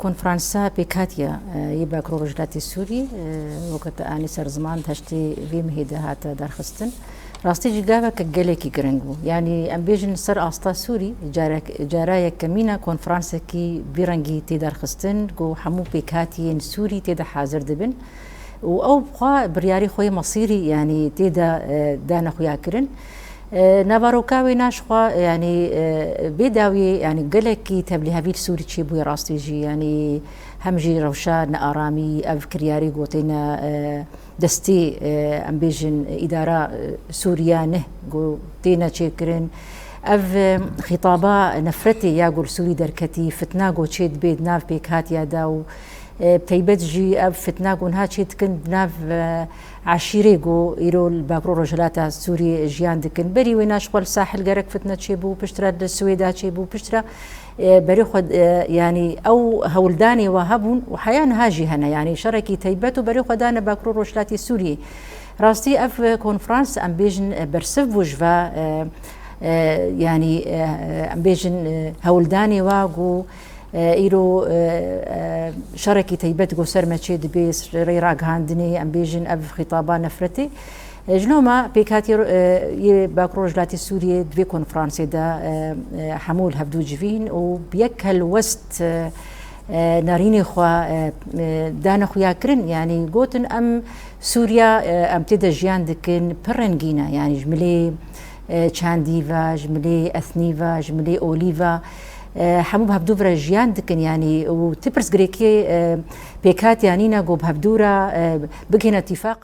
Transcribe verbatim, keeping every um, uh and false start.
Konferansa pêkhatiya, e, yê Bakur Rojhilatê Sûrî, e, weke te anî ser ziman, heştê vê mehê de hate derxistin. Rastî jî gaveke gelekî giring bû. Yanî em bêjin ser asta Sûrî, carek-, cara yekemîn e konferansekî vî rengî tê derxistin, ku hemû pêkhatiyên Sûrî tê de hazir dibin. Û ew bi xwe biryarî xwe yê mesîrî, yanî tê de, e, dane xuya kirin. E, naveroka wê naşxwa, yanî, e, bê dawiyê, yanî gelekî tevlîhevî li Sûrî çêbûye rastî jî, yanî hem jî rewşa nearamî, ev kiryarî gotêne, e, destê, e, em bêjin, îdara, e, Sûriya neh ku têne çêkirin. Ev, e, xîtaba nefretê ya ku li Sûrî derketî, fitna ku çê dibê di nav pêkhatiya de û, e, bi teybet jî ev fitna ku niha çê dikin di nav, e, eşîrê ku îro li Bakur Rojhilata Sûriyê jiyan dikin. Berî wê naşxwe li Sahil gerek fitne çêbû, piştre li Swêda çêbû, piştre, e, berê xwe, e, yanî ew hewldanê wa hebûn û heya niha jî hene. Yanî şerekî teybet û berê xwe dane Bakur Rojhilatê Sûriyê. Rastî ev, e, konferans em bêjin, e, bersiv bû ji va, e, e, yanî, e, em bêjin, e, hewldanê wa ku, e, îro, e, e, şerekî teybet ku ser me çê dibê, rê ragihandinê, em bêjin ev xîtaba nefretê. E, ji loma pêkhatiye, e, yê Bakur Rojhilatê Sûriyê di vê konferansê de, e, e, hemû li hevdû civîn û bi yek helwest, e, e, nerînê xwe, e, e, dane xuya kirin. Yanî gotin em Sûriya, e, em tê de jiyan dikin, pir rengîn e. Yanî ji milê, e, çandî ve, ji milê ethnî ve, ji milê olî ve, e, hemû bi hevdû ve re jiyan dikin. Yanî û ti pirsgirêkê, e, pêkhatiya nîne ku bi hevdû re, e, bigihîne tîfaqa.